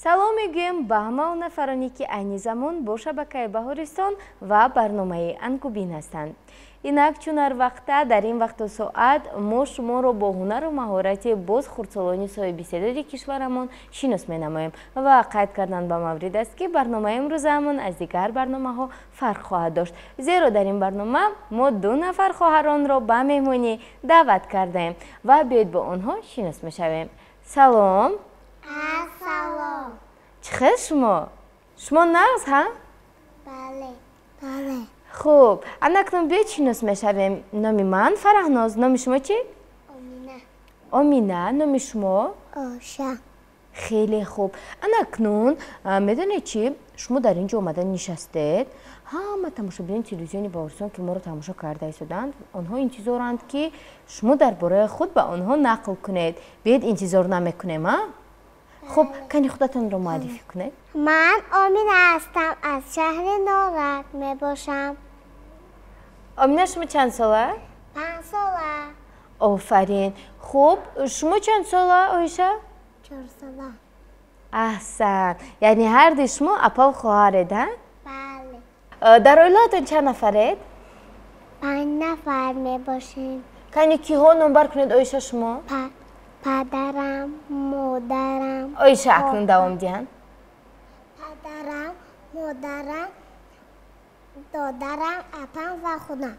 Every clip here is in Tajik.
Салом мегӯем ба ҳама он нафароне, ки айни замон бо шабакаи Баҳористон ва барномаи Анкубин ҳастанд. Инак чун ҳар вақта дар ин вақту соат мо шуморо бо ҳунару маҳорати боз хурдсолони соҳибистеъдоди кишварамон шинос менамоем ва қайд кардан ба маврид аст, ки барномаи имрӯзаамон аз дигар барномаҳо фарқ хоҳад дошт, зеро дар ин барнома мо ду нафар хоҳаронро ба меҳмонӣ даъват кардаем ва биёед бо онҳо шинос мешавем. Салом. Салом. Чӣ хел шумо? Шумо нағз, ҳа? Бале, бале. Хуб, анакнун биёед шинос мешавем. Номи ман Фараҳноз, номи шумо чӣ? Омина. Омина, номи шумо? Оша. Хеле хуб. Анакнун медонед чӣ? Шумо дар ин ҷо омада нишастед. Ҳама тамошобинони телевизиони Баҳористон, ки моро тамошо карда истоданд, онҳо интизоранд, ки шумо дар бораи худ ба онҳо нақл кунед. Биёед интизор намекунем, а? Хуб, кани худатонро муаррифӣ кунед. Ман Омина ҳастам, аз шаҳри Норак мебошам. Омина, шумо чанд сола? 5 сола. Офарин. Хуб, шумо чанд сола, Оиша? 4 сола. Аҳсан. Яъне ҳарду шумо апаву хоҳаред, ҳа? Бале. Дар оилаатон чанд нафаред? 5 нафар мебошем. Кани киҳо номбар кунед, Оиша, шумо? Падарам, модарам. Оиша, акнун давом диҳанд. Падарам, модарам, додарам, апам ва худам.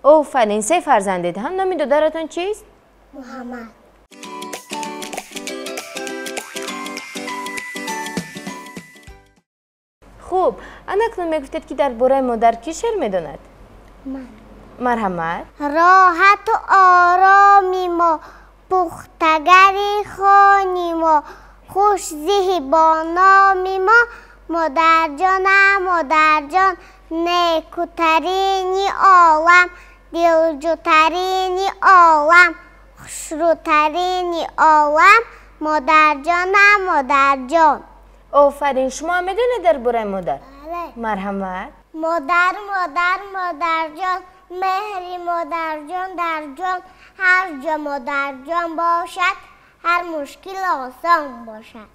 Офарин, се фарзандед, ҳам? Номи додаратон чист? Муҳаммад. Хуб, анакнун мегуфтед, ки дар бораи модар кӣ шеър медонад? Ман. Марҳамат. Роҳату ороми мо, пухтагари хони мо, хушзиҳи бо номи мо, модарҷонам, модарҷон, некутарини олам, дилҷӯтарини олам, хушрӯтарини олам, модарҷонам, модарҷон. Офарин. Шумо ҳам медонед дар бораи модар? Бале. Марҳамат. Модар, модар, модарҷон, меҳри модарҷон дар ҷон, ҳар ҷо модарҷон бошад, ҳар мушкил осон бошад.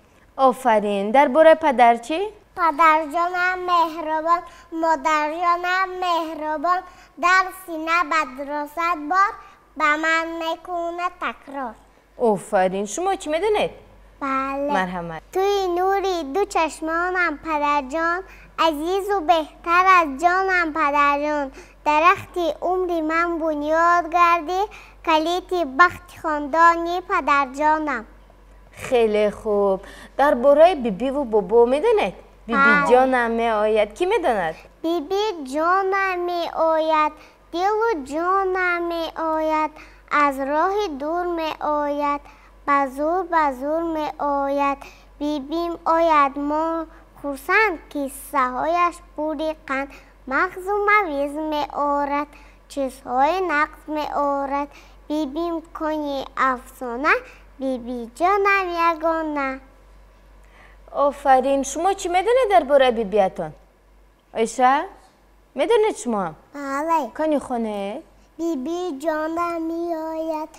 Офарин. Дар бораи падар чӣ? Падарҷонам меҳрубон, модарҷонам меҳрубон, дар сина бадросад бор, ба ман мекунад такрор. Офарин. Шумо чӣ медонед? Бале. Марҳамат. Туи нури ду чашмонам, падарҷон, азизу беҳтар аз ҷонам, падарҷон, дарахти умри ман бунёд гардӣ, калити бахти хондони падарҷонам. Хеле хуб. Дар бораи бибиву бобо медонед? Бибиҷонам меояд. Кӣ медонад? Бибиҷонам меояд, дилу ҷонам меояд, аз роҳи дур меояд, ба зур ба зур меояд. Бибим ояд, мо хурсанд, қиссаҳояш пури қанд, мағзу мавиз меорад, чизҳои нақз меорад. Бибим кони афсона, бибиҷонам ягона. Офарин. Шумо чӣ медонед дар бораи бибиятон? Оиша, медонед шумо ҳам? Бале. Кани хонед? Бибиҷонам меояд,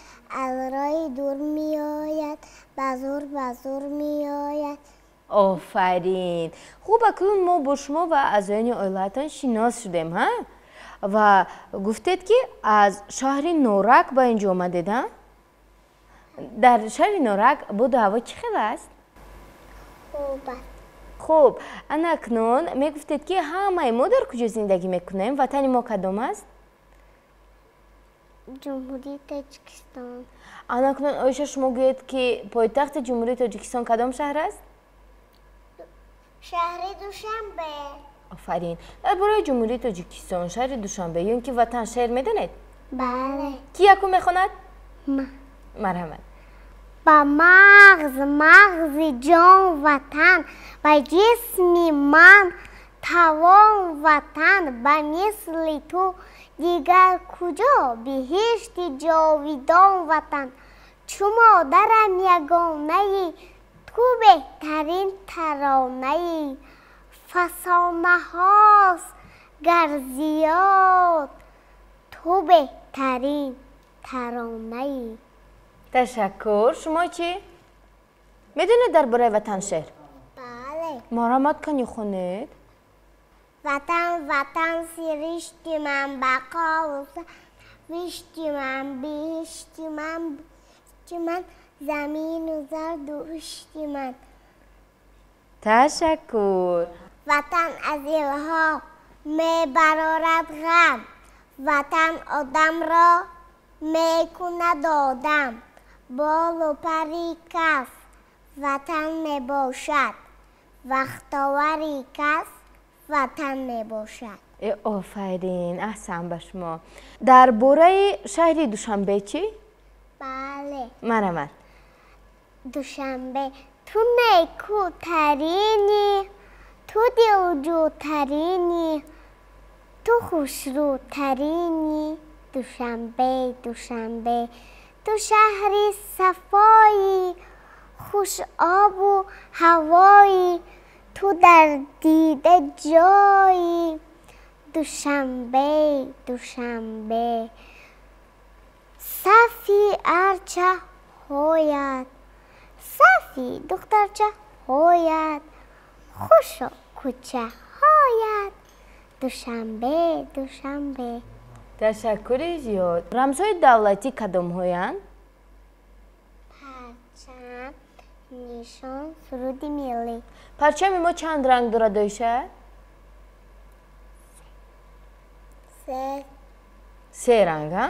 аз роҳи дур меояд, ба зур ба зур меояд. Офарин. Хуб, акнун мо бо шумо ва аъзоёни оилаатон шинос шудем, ҳа? Ва гуфтед, ки аз шаҳри Норак ба ин ҷо омадед, ҳа? Дар шаҳри Норак боду ҳаво чӣ хел аст? Хуб аст. Хуб, анакнун мегуфтед, ки ҳамаи мо дар куҷо зиндагӣ мекунем? Ватани мо кадом аст? Ҷумҳурии Тоҷикистон. Анакнун, Оиша, шумо гӯед, ки пойтахти Ҷумҳурии Тоҷикистон кадом шаҳр аст? Шаҳри Душанбе. Офарин. Дар бораи Ҷумҳурии Тоҷикистон, шаҳри Душанбе ё ин ки ватан шеър медонед? Бале. Кӣ якум мехонад? Ман. Марҳамат. Ба мағз мағзи ҷон ватан, ба ҷисми ман тавон ватан, ба мисли ту дигар куҷо биҳишти ҷовидон ватан. Чу модарам ягонаи, ту беҳтарин таронаи, фасонаҳост гар зиёд, ту беҳтарин таронаи. Ташаккур. Шумо чӣ? Медонед дар бораи ватан шеър? Марҳамат кани хонед. Ватан, ватан, сиришти ман, бақову вишти ман, биҳишти ман, бушти ман, замину зарду ҳушти ман. Ташаккур. Ватан аз дилҳо мебарорад ғам, ватан одамро мекунад одам. Болу пари кас ватан мебошад, вақтовари кас ватан мебошад. Офарин, аҳсан ба шумо. Дар бораи шаҳри Душанбе чӣ? Бале. Марҳамат. Душанбе, ту некӯтаринӣ, ту дилҷӯтаринӣ, ту хушрӯтаринӣ. Душанбе, Душанбе, ту шаҳри сафоӣ, хушобу ҳавоӣ, ту дар дида ҷоӣ. Душанбе, Душанбе, сафи арчаҳоят, сафи духтарчаҳоят, хушу кӯчаҳоят. Душанбе, Душанбе. Ташаккури зиёд. Рамзҳои давлатӣ кадомҳоянд? Парчам, нишон, суруди миллӣ. Парчами мо чанд ранг дорад, Оиша? Се. Се ранг, а?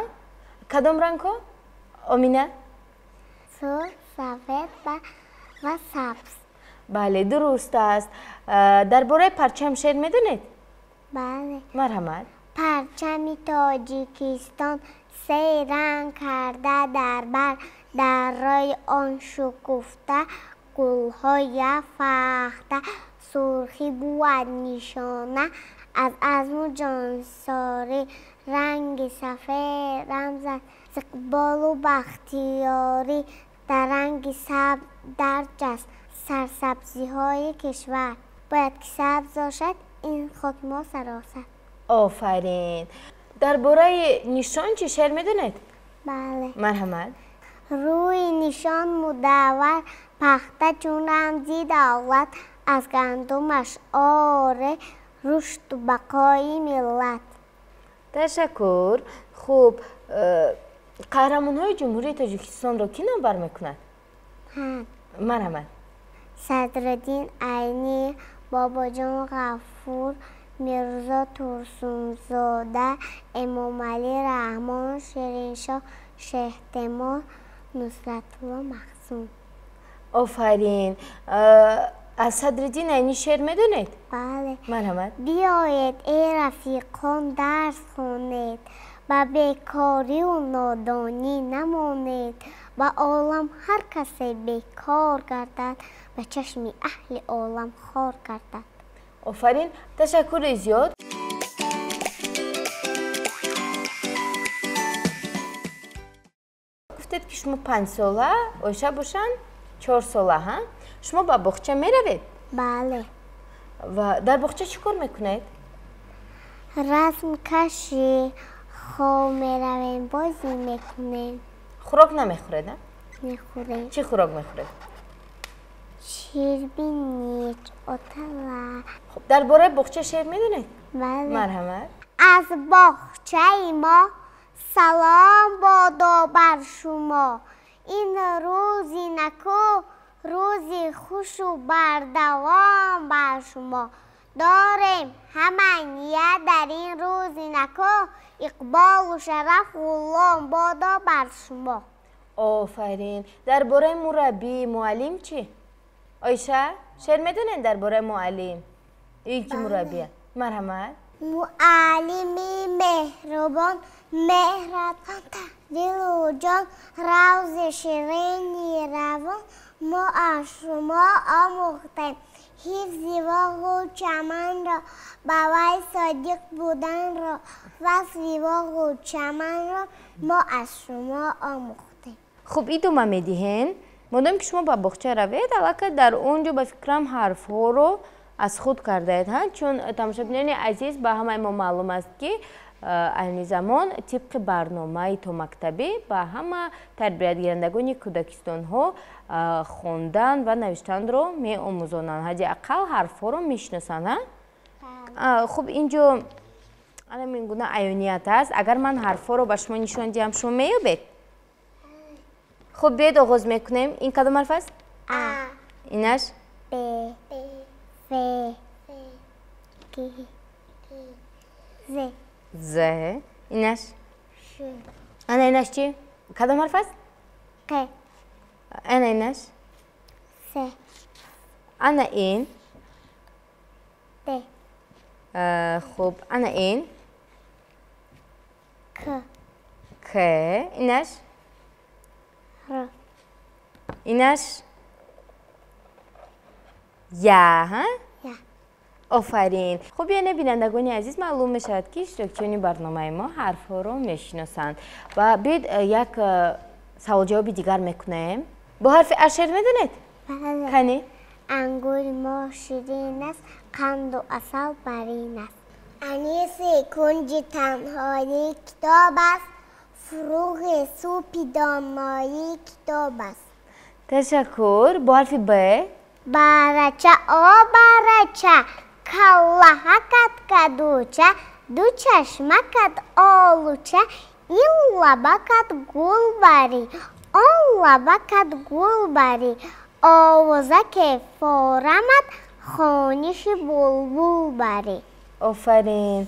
Кадом рангҳо? Омина? Сурх, сафед ва сабз. Бале, дуруст аст. Дар бораи парчам шеър медонед? Бале. Марҳамат. Парчами Тоҷикистон се ранг карда дар бар, дар рӯи он шукуфта гулҳои яфахта. Сурхӣ бувад нишона аз азму ҷонсорӣ, ранги сафед рамз аз иқболу бахтиёрӣ. Дар ранги сабз дарҷ аст сарсабзиҳои кишвар, бояд ки сабз бошад ин хокмо саросар. Офарин. Дар бораи нишон чӣ шеър медонед? Бале. Марҳамат. Рӯи нишон мудаввар, пахта чун рамзи давлат, аз гандумаш оре рушду бақои миллат. Ташаккур. Хуб, қаҳрамонҳои Ҷумҳурии Тоҷикистонро кӣ номбар мекунад? Марҳамат. Садриддин Айнӣ, Бобоҷон Ғафур, Мирзо Турсунзода, Эмомалӣ Раҳмон, Шириншоҳ Шеҳтемур, Нусратулло Махсум. Офарин. Аз Садриддин Айнӣ шеър медонед? Бале. Марҳамат. Биёед, эй рафиқон, дарс хонед, ба бекорию нодонӣ намонед. Ба олам ҳар касе бекор гардад, ба чашми аҳли олам хор гардад. Офарин, ташаккури зиёд. Гуфтед ки шумо 5 сола, Оиша бошанд 4 сола, ҳа? Шумо ба боғча меравед? Бале. Ва дар боғча чӣ кор мекунед? Расмкашӣ, хоб меравем, бозӣ мекунем. Хӯрок намехӯред, а? Мехӯрем. Чӣ хӯрок мехӯред? Ширбинич, отала. Хуб, дар бораи боғча шеър медонед? Бале. Марҳамат. Аз боғчаи мо салом бодо бар шумо. Ин рӯзи наку, рӯзи хушу бардавом бар шумо. Дорем ҳама ният дар ин рӯзи наку, иқболу шараф ғулом бодо бар шумо. Офарин. Дар бораи мураббӣ, муаллим чӣ? Оиша, шеър медонед дар бораи муаллим ё ки мураббия? Марҳамат. Муаллими меҳрубон, меҳратон дилу ҷон, равзи ширини равон, мо аз шумо омӯхтем ҳифзи боғу чаманро, ба вай содиқ буданро, васфи боғу чаманро мо аз шумо омӯхтем. Хуб, идома медиҳем. Модоме ки шумо ба боғча равед, аллакай дар он ҷо ба фикрам ҳарфҳоро аз худ кардаед, ҳа? Чун, тамошобинони азиз, ба ҳамаи мо маълум аст, ки Айни замон тибқи барномаи томактабӣ ба ҳама тарбиятгирандагони кӯдакистонҳо хондан ва навиштанро меомӯзонанд, ҳадди ақал ҳарфҳоро мешиносанд. Хуб, инҷо ана ин гуна аёният аст. Агар ман ҳарфҳоро ба шумо нишон диҳам, шумо меёбед? Хуб, биёед, оғоз мекунем. Ин кадом ҳарф аст? А. Инаш? Б, В, Г, З. З. Инаш? Ш. Ана инаш чӣ? Кадом ҳарф аст? Қ. Ана инаш? С. Ана ин? Д. Хуб, ана ин? К. К. Инаш? Р. Инаш? Я. Ҳа? Я. Офарин. Хуб, яъне, бинандагони азиз, маълум мешавад, ки иштирокчиёни барномаи мо ҳарфҳоро мешиносанд. Ва биёед, як саволҷавоби дигар мекунем. Бо ҳарфи а шеър медонед? Бале. Кани? Ангури мо ширин аст, қанду асал барин аст. Аниси кунҷи танҳоӣ китоб аст, фурӯғи субҳи доноӣ китоб аст. Ташаккур. Бо ҳарфи б? Барача, о барача, каллаҳакат кадуча, ду чашмакат олуча, ин лабакат гулбарӣ, он лабакат гулбарӣ, овозаке форамат, хониши булбулбарӣ. Офарин.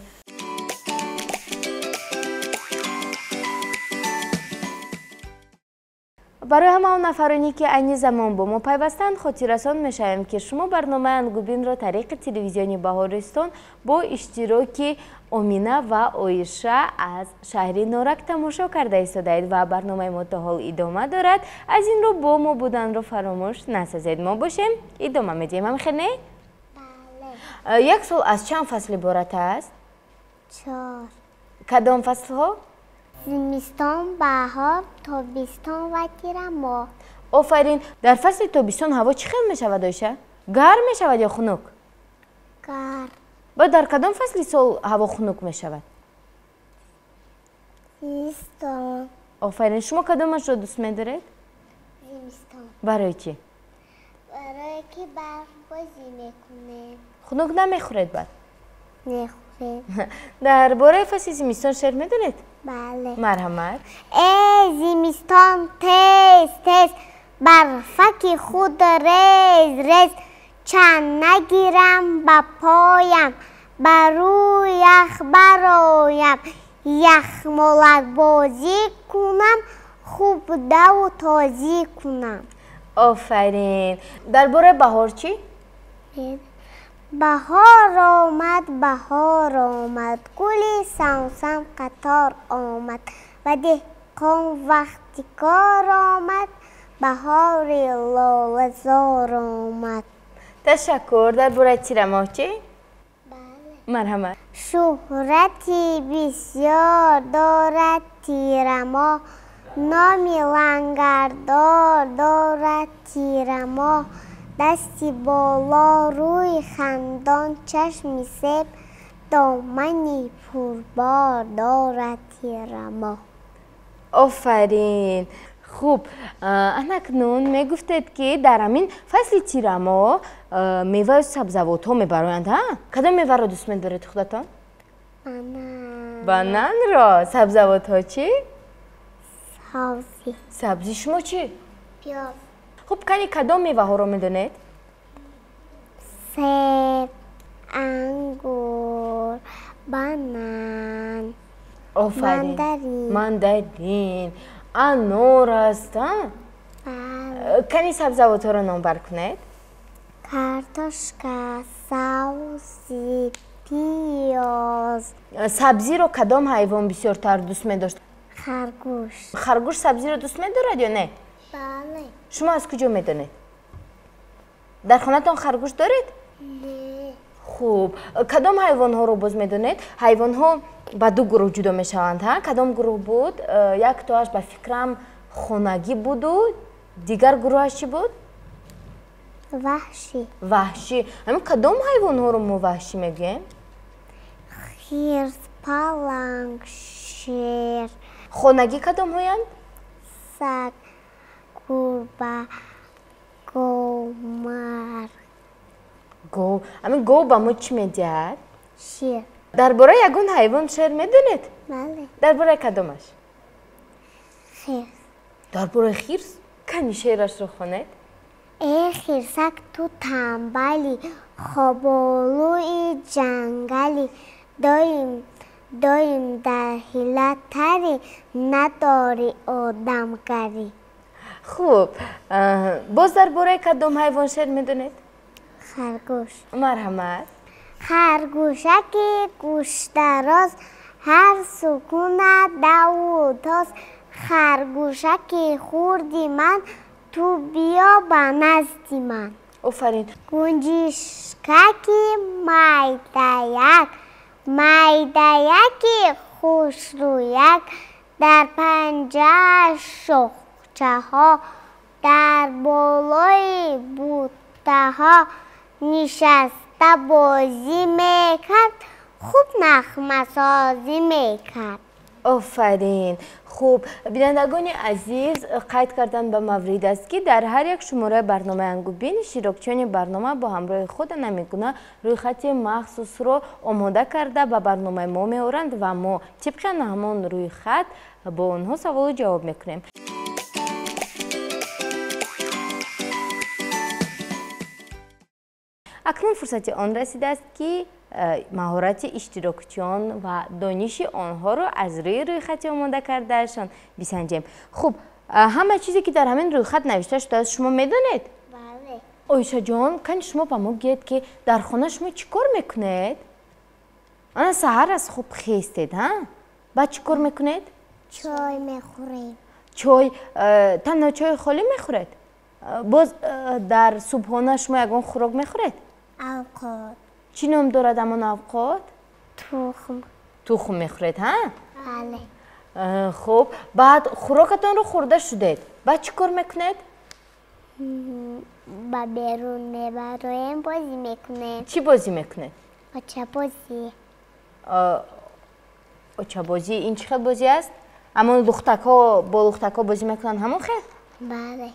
Барои ҳама он нафароне, ки айни замон бо мо пайвастанд, хотиррасон мешавем, ки шумо барномаи Ангубинро тариқи телевизиони Баҳористон бо иштироки Омина ва Оиша аз шаҳри Норак тамошо карда истодаед ва барномаи мо то ҳол идома дорад. Аз ин рӯ бо мо буданро фаромӯш насозед. Мо бошем, идома медиҳем. Ҳамхел, не? Бале. Як сол аз чанд фасл иборат аст? Чор. Кадом фаслҳо? Зимистон, баҳор, тобистон ва тирамоҳ. Офарин. Дар фасли тобистон ҳаво чӣ хел мешавад, Оиша? Гарм мешавад ё хунук? Гарм. Баъд дар кадом фасли сол ҳаво хунук мешавад? Зимистон. Офарин. Шумо кадомашро дӯст медоред? Зимистон. Барои чӣ? Барое ки барфбозӣ мекунем. Хунук намехӯред баъд? Мехӯрем. Дар бораи фасли зимистон шеър медонед? Бале. Марҳамат. Эй зимистон, тез тез барфаки худ рез рез, чанд нагирам ба поям, ба рӯи ях бароям, яхмолакбозӣ кунам, хуб даву тозӣ кунам. Офарин. Дар бораи баҳор чӣ? Баҳор омад, баҳор омад, гули савсан қатор омад, ва деҳқон вақти кор омад, баҳори лолазор омад. Ташаккур. Дар бораи тирамоҳ чӣ? Бале. Марҳамат. Шӯҳрати бисёр дорад тирамоҳ, номи лангардор дорад тирамоҳ, дасти боло, рӯи хандон, чашми себ, домани пурбор дорад тирамоҳ. Офарин. Хуб, анакнун мегуфтед, ки дар ҳамин фасли тирамоҳ меваю сабзавотҳо мебароянд. Ҳа, кадом меваро дӯст медоред худатон? Банан. Бананро. Сабзавотҳо чӣ? Сабзӣ. Сабзӣ. Шумо чӣ? Пиёз. Хуб, кани, кадом меваҳоро медонед? Себ, ангур, банан. Офарин. Мандарин. Мандарин, анор аст, а? Бале. Кани, сабзавотҳоро номбар кунед. Картошка, сабзӣ, пиёз. Сабзиро кадом ҳайвон бисёртар дӯст медошт? Харгӯш. Харгӯш сабзиро дӯст медорад ё не? Бале. Шумо аз куҷо медонед? Дар хонатон харгӯш доред? Не. Хуб, кадом ҳайвонҳоро боз медонед? Ҳайвонҳо ба ду гурӯҳ ҷудо мешаванд. Ҳа, кадом гурӯҳ буд? Яктоаш, ба фикрам, хонагӣ буду дигар гурӯҳаш чӣ буд? Ваҳшӣ. Ваҳшӣ. Ҳамин кадом ҳайвонҳоро мо ваҳшӣ мегӯем? Хирс. Паланг, шер. Хонагӣ кадомҳоянд? Саг, гурба, гов, мар. Гов. Ҳамин гов ба мо чӣ медиҳад? Шир. Дар бораи ягон ҳайвон шеър медонед? Бале. Дар бораи кадомаш? Хирс. Дар бораи хирс? Кани шеърашро хонед. Э хирсак, ту тамбалӣ, хоболӯи ҷангалӣ, доим доим дар ҳила тарӣ, надорӣ одамгарӣ. Хуб, боз дар бораи кадом ҳайвон шеър медонед? Харгӯш. Марҳамат. Харгӯшаки гӯшдароз, ҳар су кунад даву тоз, харгӯшаки хурди ман, ту биё ба назди ман. Офарин. Гунҷишкаки майдаяк, майдаяки хушрӯяк, дар панҷааш шохчаҳо, дар болои буттаҳо нишаста бозӣ мекард, хуб нағмасозӣ мекард. Офарин. Хуб, бинандагони азиз, қайд кардан ба маврид аст, ки дар ҳар як шумораи барномаи Ангубин иштирокчиёни барнома бо ҳамроҳи худ намегуна рӯйхати махсусро омода карда ба барномаи мо меоранд ва мо тибқи ҳамон рӯйхат бо онҳо саволу ҷавоб мекунем. Акнун фурсати он расидааст, ки маҳорати иштирокчиён ва дониши онҳоро аз рӯи рӯйхати омода кардаашон бисанҷем. Хуб, ҳама чизе ки дар ҳамин рӯйхат навишта шудааст, шумо медонед? Бале. Оишаҷон, кани шумо ба мо гӯед, ки дар хона шумо чӣ кор мекунед? Ана саҳар аз хоб хестед, ҳа? Баъд чӣ кор мекунед? Чой мехӯрем. Чой, танҳо чойи холӣ мехӯред? Боз дар субҳона шумо ягон хӯрок мехӯред? Авқот. Чӣ ном дорад ҳамон авқот? Тухм. Тухм мехӯред, ҳа? Бале. Хуб, баъд хӯрокатонро хӯрда шудед, баъд чӣ кор мекунед? Ба берун мебароем, бозӣ мекунем. Чӣ бозӣ мекунед? Очабозӣ. Очабозӣ ин чӣ хел бозӣ аст? Ҳамон лухтакҳо бо лухтакҳо бозӣ мекунанд, ҳамон хел? Бале.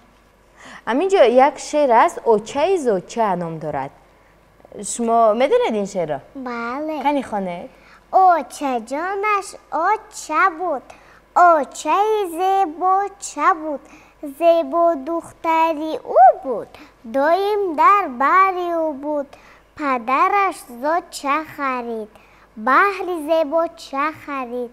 Ҳамин ҷо як шеър аст, очаи зоча ном дорад. Шумо медонед ин шеърро? Бале. Кани хонед. Очаҷонаш оча буд, очаи зебоча буд, зебо духтари ӯ буд, доим дар бари ӯ буд. Падараш зоча харид, баҳри зебоча харид.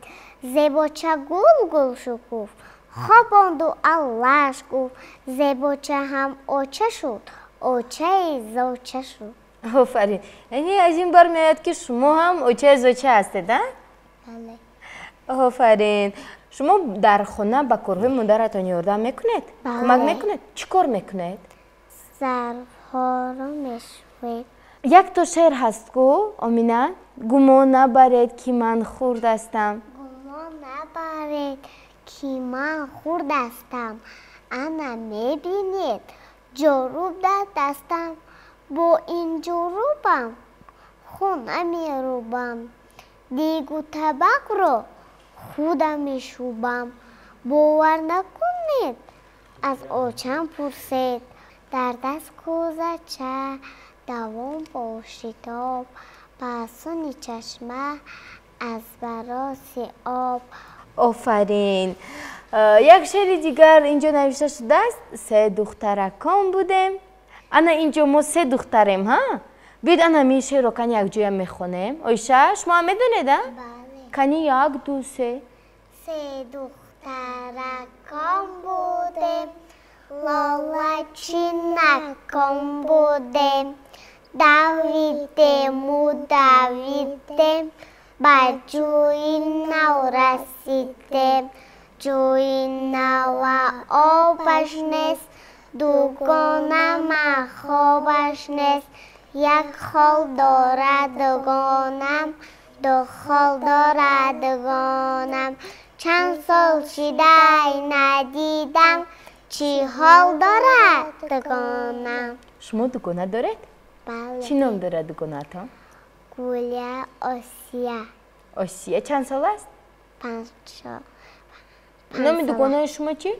Зебоча гул-гул шукуфт, хобонду аллаш гуфт. Зебоча ҳам оча шуд, очаи зоча шуд. Офарин. Яъне аз ин бармеояд, ки шумо ҳам очаи зоча ҳастед, а? Бале. Офарин. Шумо дар хона ба корҳои модаратон ёрдам мекунед? Бале. Кӯмак мекунед? Чӣ кор мекунед? Зарфҳоро мешӯем. Якто шеър ҳаст ку, Омина? Гумон набаред, ки ман хурд ҳастам. Гумон набаред, ки ман хурд ҳастам. Ана мебинед, ҷоруб дар дастам. Бо ин ҷорубам хона мерубам. Дегу табақро худам мешӯбам. Бовар накунед, аз очам пурсед. Дар даст кӯзача, давон бо шитоб, пасони чашма аз бароси об. Офарин. Як шеъри дигар инҷо навишта шудааст. Се духтаракон будем. Ана инҷо мо се духтарем, ҳа? Биёед ана ҳамин шеърро кани якҷоя мехонем. Оиша, шумо ҳам медонед, а? Бале. Кани як, ду, се. Се духтаракон будем, лолачинакон будем, давидему давидем, ба ҷӯи нав расидем. Ҷӯи нава обаш нест, дугонама хобаш нест. Як хол дорад дугонам, ду хол дорад дугонам. Чанд сол шидай надидам, чӣ ҳол дорад дугонам. Шумо дугона доред? Бале. Чӣ ном дорад дугонаатон? Гулия, Осия. Осия чанд сола аст? 5 сол. Номи дугонаи шумо чӣ?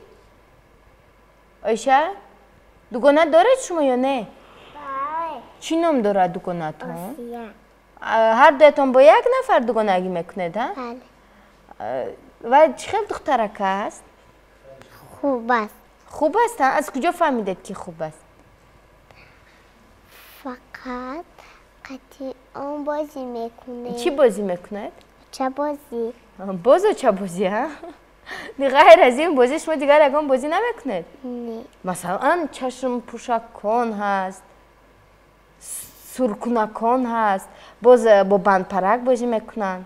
Оиша? Дугона доред шумо ё не? Бале. Чӣ ном дорад дугонатон? Осия. Ҳар дуятон бо як нафар дугонагӣ мекунед, ҳа? Бале. Ва чӣ хел духтарак аст? Хуб аст. Хуб аст, аз куҷо фаҳмидед, ки хуб аст? Фақат қатъи он бозӣ мекунед. Чӣ бозӣ мекунед? Очабозӣ. Боз очабозӣ, ҳа? Ғайр аз ин бозӣ шумо дигар ягон бозӣ намекунед? Не. Масалан, чашмпӯшакон ҳаст, суркунакон ҳаст, боз бо бандпарак бозӣ мекунанд.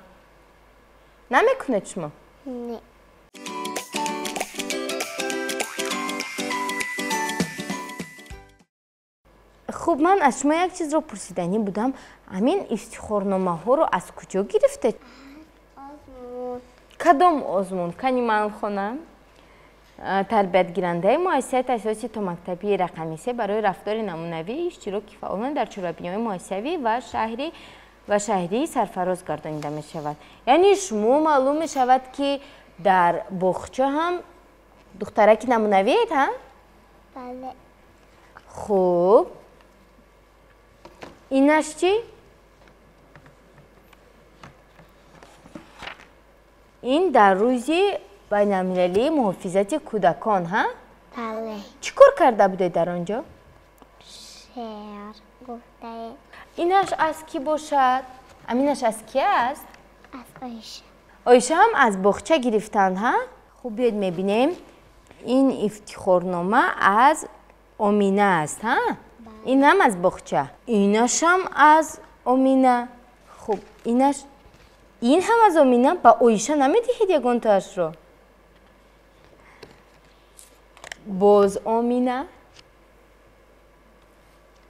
Намекунед шумо? Не. Хуб, ман аз шумо як чизро пурсиданӣ будам. Ҳамин ифтихорномаҳоро аз куҷо гирифтед? Озмун. Кадом озмун? Кани ман хонам? Тарбиятгирандаи муассисаи таҳсилоти томактабии рақами 3 барои рафтори намунавӣ иштироки фаъолона дар чорабиниҳои муассисавӣ ва шаҳрии сарфароз гардонида мешавад. Яъне шумо маълум мешавад, ки дар боғча ҳам духтараки намунавиед, ҳа? Бале. Хуб, инаш чӣ? Ин дар рӯзи байналмилалии муҳофизати кӯдакон, ҳа? Бале. Чӣ кор карда будед дар он ҷо? Шеър гуфтаем. Инаш аз кӣ бошад? Аминаш аз кӣ аст? Аз Оиша. Оиша ҳам аз боғча гирифтанд, ҳа? Хуб, биёед мебинем. Ин ифтихорнома аз Омина аст, ҳа? Инам аз боғча. Инашам аз Омина. Хуб, инаш ин ҳам аз Омина. Ба Оиша намедиҳед ягонтаашро? Боз Омина.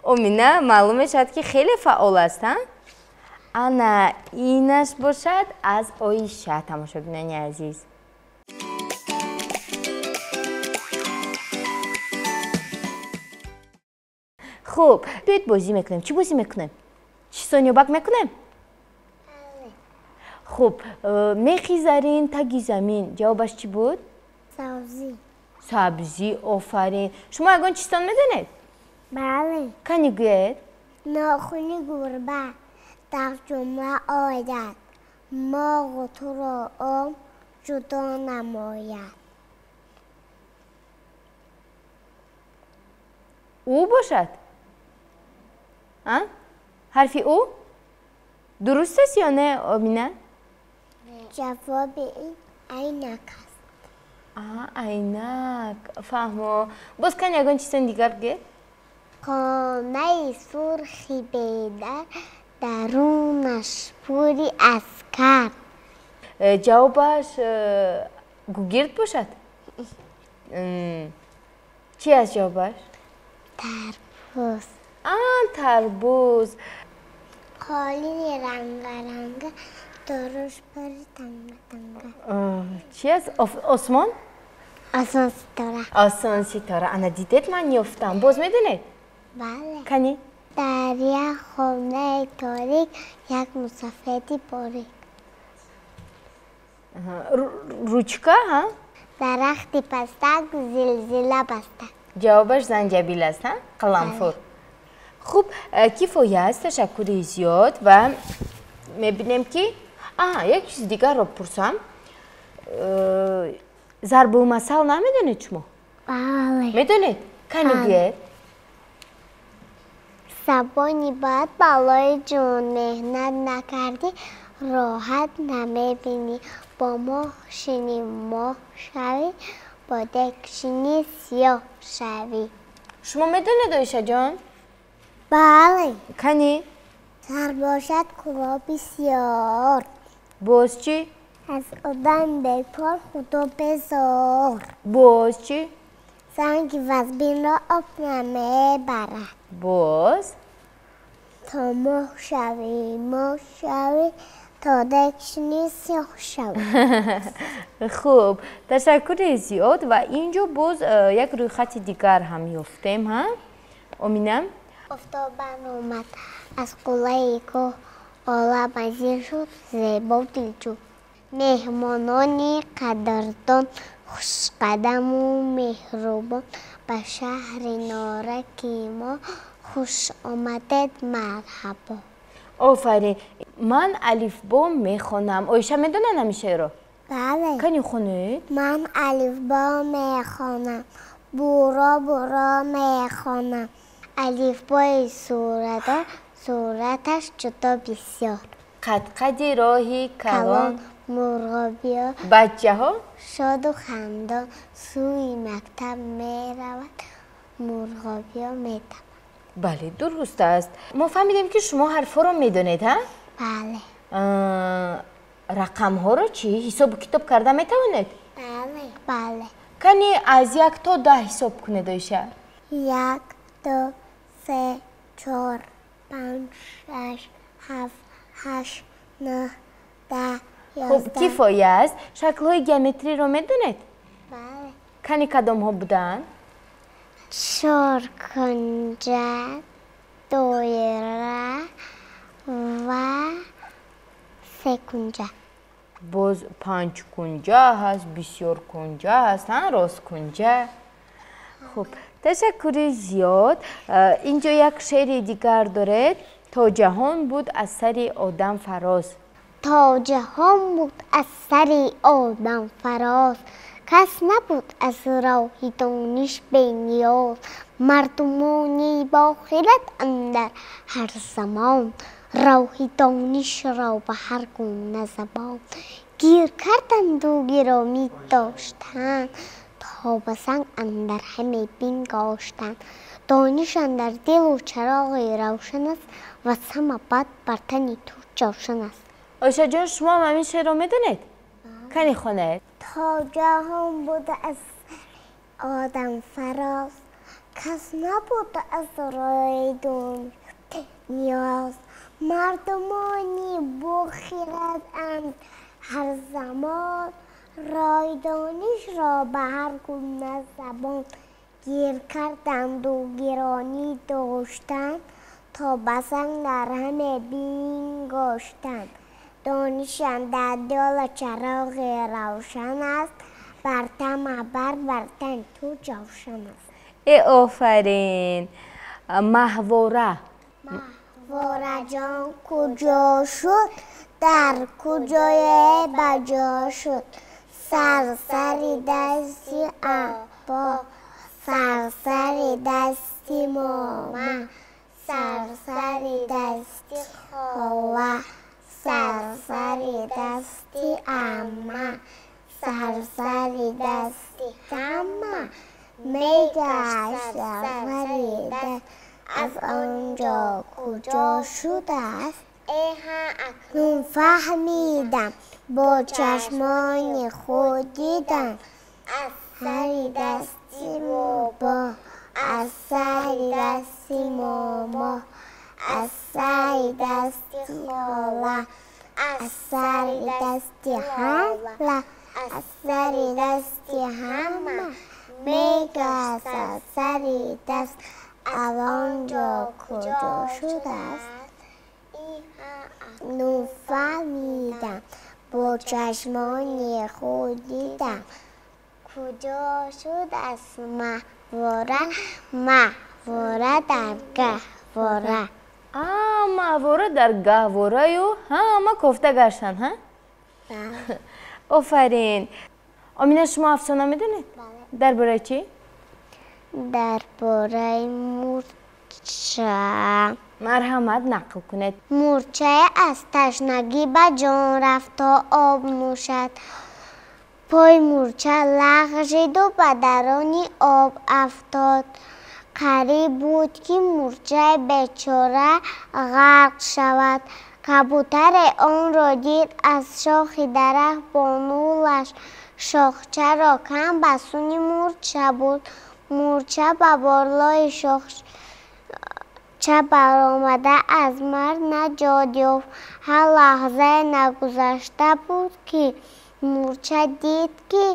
Омина маълум мешавад, ки хеле фаъол аст, ҳа? Ана инаш бошад аз Оиша, тамошобинони азиз. Хуб, биёед бозӣ мекунем. Чӣ бозӣ мекунем? Чӣ сонёбак мекунем? Хуб, мехи зарин таги замин. Ҷавобаш чӣ буд? Сабзӣ. Сабзӣ, офарин. Шумо ягон чизтон медонед? Бале. Кани гӯед? Нохуни гурба дар ҷумла ояд, моғу туро ом ҷудо намояд. Ӯ бошад? А? Ҳарфи ӯ? Дуруст аст ё не, Омина? Ҷавоби ин айнак аст. Айнак. Фаҳмо. Боз кани ягон чизтон дигар гӯед? Хонаи сурхи бедар, дарунаш пури аскар. Ҷавобаш гугирд бошад? Чӣ аст ҷавобаш? Тарбуз. Тарбуз. Қолини рангаранга, доруш пари танга-танга. Чӣ аст? Осмон? Осон ситора. Осон ситора. Ана дидед, ман ёфтам. Боз медонед? Бале. Кани? Дар як хонаи торик як мусафеди борик. Ручка, ҳа? Дарахти пастак зилзила бастак. Ҷавобаш занҷабил аст, ҳа? Қаламфур. Хуб, кифоя аст, ташаккури зиёд ва мебинем, ки як чизи дигарро пурсам. Зарбулмасал намедонед шумо? Бале. Медонед? Кани гӯед? Забони бад балои ҷон, меҳнат накардӣ роҳат намебинӣ. Бо моҳ шинӣ моҳ шавӣ, бо дег шинӣ сиёҳ шавӣ. Шумо медонед, Оишаҷон? Бале. Кани? Сар бошад кӯло бисёр. Боз чӣ? Аз одам бекор худо безор. Боз чӣ? Санги вазбинро об намебарад. Боз? То моҳ шавӣ моҳ шавӣ, то дег шинӣ сиёҳ шавӣ. Хуб, ташаккури зиёд ва инҷо боз як рӯйхати дигар ҳам ёфтем, ҳа? Омина? Офтоб баромад аз қуллаи кӯҳ, Олам азин шуд зебо дилҷӯ. Меҳмонони қадрдон, хушқадаму меҳрубон, ба шаҳри Нораки мо хуш омадед, марҳабо. Офарин. Ман алифбо мехонам. Оиша медонад ҳамин шеърро? Бале. Кани хонед? Ман алифбо мехонам, буро буро мехонам. Алифбои суратдор, сураташ ҷудо бисёр. Қадқади роҳи калон, мурғобиё, бачаҳо шоду хандон сӯи мактаб меравад, мурғобиё метавад. Бале, дуруст аст. Мо фаҳмидем, ки шумо ҳарфҳоро медонед, ҳа? Бале. Рақамҳоро чӣ, ҳисобу китоб карда метавонед? Бале, бале. Кани аз 1 то 10 ҳисоб кунед, Оиша. 1, 2, 3, 4, 5, 6, 7, 8, 9, 10, Хуб, 11. Кифоя аст. Шаклҳои геометриро медонед? Бале. Кани кадомҳо буданд? Чоркунҷа, доира ва секунҷа. Боз панҷкунҷа ҳаст, бисёркунҷа ҳаст, ҳа, росткунҷа. Хуб, ташаккури зиёд. Инҷо як шеъри дигар доред. То ҷаҳон буд аз сари одам фароз. То ҷаҳон буд аз сари одам фароз, кас набуд аз роҳи дониш бениёз. Мардумони бохират андар ҳар замон, роҳи донишро ба ҳар гуна забон гир карданду гиромӣ доштанд, то ба санг андар ҳаме бингоштанд. Дониш андар дилу чароғи равшан аст ва сама бад бар тани ту ҷавшан аст. Оишаҷон, шумо ҳам ҳамин шеърро медонед? Кани хонед? То ҷаҳон буд аз одам фароз, кас набуд аз роҳи дониш ниёз. Мардумони бохиратанд ҳар замон, роҳи донишро ба ҳар гуна забон гир карданду гиронӣ доштанд, то ба санг дар ҳаме бингоштанд. Дониш андар дилу чароғи равшан аст, бар тама бар тани ту ҷавшан аст. Э, офарин. Маҳвора. Маҳвораҷон куҷо шуд, дар куҷое ба ҷо шуд? Сарсари дасти аббо, сарсари дасти мома, сарсари дасти хола, сарсари дасти амма, сарсари дасти ҳама мегашт сарсари даст. Аз он ҷо куҷо шудааст? Акнун фаҳмидам, бо чашмони худ дидам. Аз сари дасти бобо, аз сари дасти момо, аз сари дасти хола, аз сари дасти ҳала, аз сари дасти ҳама мегашт сарсари даст. Аз он ҷо куҷо шудааст? Акнун фаҳмидам, бо чашмони худ дидам. Куҷо шудааст маҳвора? Маҳвора дар гаҳвора. Маҳвора дар гаҳвораю ҳама кофта гаштанд, ҳа? Офарин. Омина, шумо афсона медонед? Бале. Дар бораи чӣ? Дар бораи мурча. Марҳамат, нақл кунед. Мурчае аз ташнагӣ ба ҷон рафт, то об нӯшад. Пои мурча лағжиду ба даруни об афтод. Қариб буд, ки мурчаи бечора ғарқ шавад. Кабутаре онро дид, аз шохи дарахт бо нулаш шохчаро кам ба сӯи мурча бурд. Мурча ба болои шохча баромада аз марг наҷот ёфт. Ҳар лаҳзае нагузашта буд, ки мурча дид, ки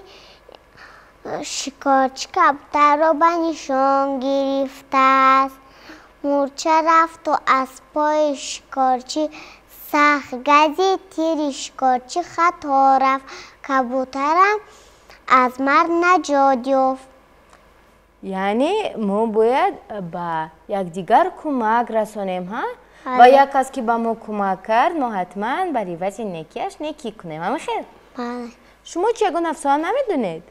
шикорчи кабутарро ба нишон гирифтааст. Мурча рафту аз пои шикорчӣ Сахт газид тири шикорчӣ хато рафт, кабутарам аз марг наҷот ёфт. Яъне мо бояд ба якдигар кӯмак расонем, ҳа? Ва як кас ки ба мо кӯмак кард, мо ҳатман бар ивази некиаш некӣ кунем, ҳамин хел? Бале. Шумо чӣ ягон афсона намедонед?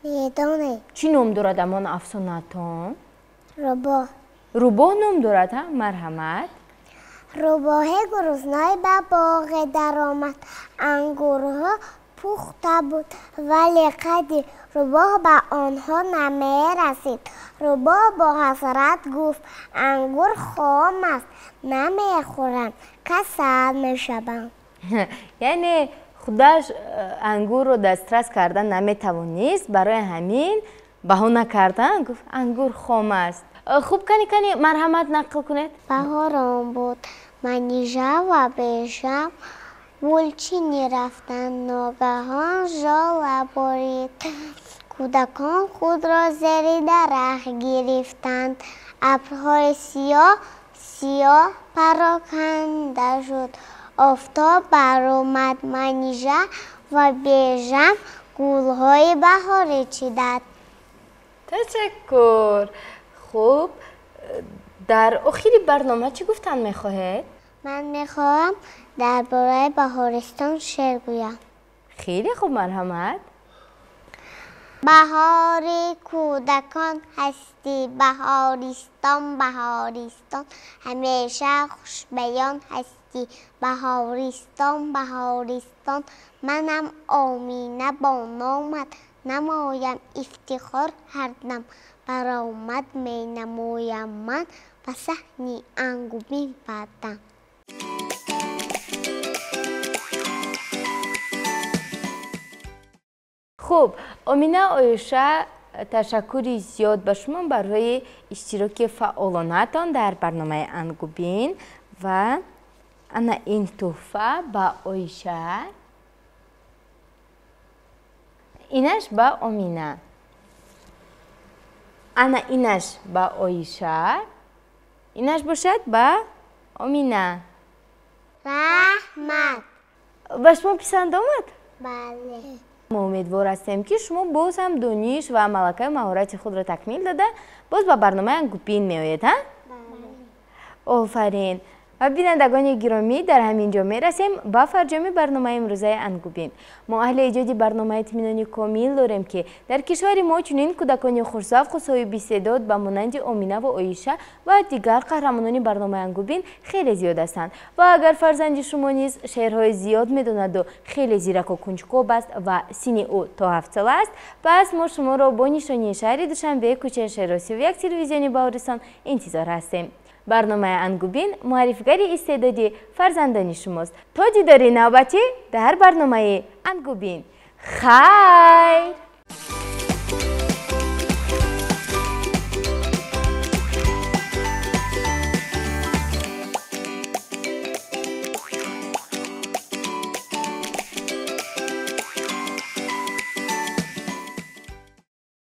Медонем. Чӣ ном дорад ҳамон афсонатон? Рӯбоҳ. Рӯбоҳ ном дорад, ҳа? Марҳамат. Рӯбоҳи гурусной ба боғе даромад. Ангурҳо пухта буд, вале қадди рӯбоҳ ба онҳо намерасид. Рӯбоҳ бо ҳасрат гуфт: ангур хом аст, намехӯрам, касал мешавам. Яъне худаш ангурро дастрас карда наметавонист, барои ҳамин баҳона кардан гуфт ангур хом аст. Хуб, кани кани марҳамат нақл кунед. Баҳорон буд, Манижа ва Бежам гулчинӣ рафтанд. Ногаҳон жола борид. Кӯдакон худро зери дарахт гирифтанд. Абрҳои сиёҳ сиёҳ пароканда шуд. Офтоб баромад. Манижа ва Бежам гулҳои баҳорӣ чиданд. Ташаккур. Хуб, дар охири барнома чӣ гуфтан мехоҳед? Ман мехоҳам дар бораи Баҳористон шеър гӯям. Хеле хуб, марҳамат. Баҳори кӯдакон ҳастӣ, Баҳористон, Баҳористон, ҳамеша хушбаён ҳастӣ, Баҳористон, Баҳористон. Манам Омина бо номат, намоям ифтихор ҳардам, баромад менамоям ман ба саҳни Ангубин баъдам. Хуб, Омина, Оиша, ташаккури зиёд ба шумо барои иштироки фаъолонатон дар барномаи Ангубин ва ана ин тӯҳфа ба Оиша, инаш ба Омина, ана инаш ба Оиша, инаш бошад ба Омина. Раҳмат. Ба шумо писанд омад? Бале. Мо умедвор ҳастем, ки шумо боз ҳам дониш ва малакаи маҳорати худро такмил дода, боз ба барномаи Ангубин меоед, ҳа? Офарин. Ва бинандагони гиромӣ, дар ҳамин ҷо мерасем ба фарҷоми барномаи имрӯзаи Ангубин. Мо аҳли эҷоди барнома итминони комил дорем, ки дар кишвари мо чунин кӯдакони хушзавқу соҳиби истеъдод ба монанди Омина ва Оиша ва дигар қаҳрамонони барномаи Ангубин хеле зиёд ҳастанд. Ва агар фарзанди шумо низ шеърҳои зиёд медонаду хеле зираку кунҷкоб аст ва синни ӯ то 7 сола аст, пас мо шуморо бо нишонии шаҳри Душанбе, кӯчаи Шеросиёв 1, телевизиони Баҳористон интизор ҳастем. Барномаи Ангубин муаррифигари истеъдоди фарзандони шумост. То дидори навбатӣ дар барномаи Ангубин, хайр.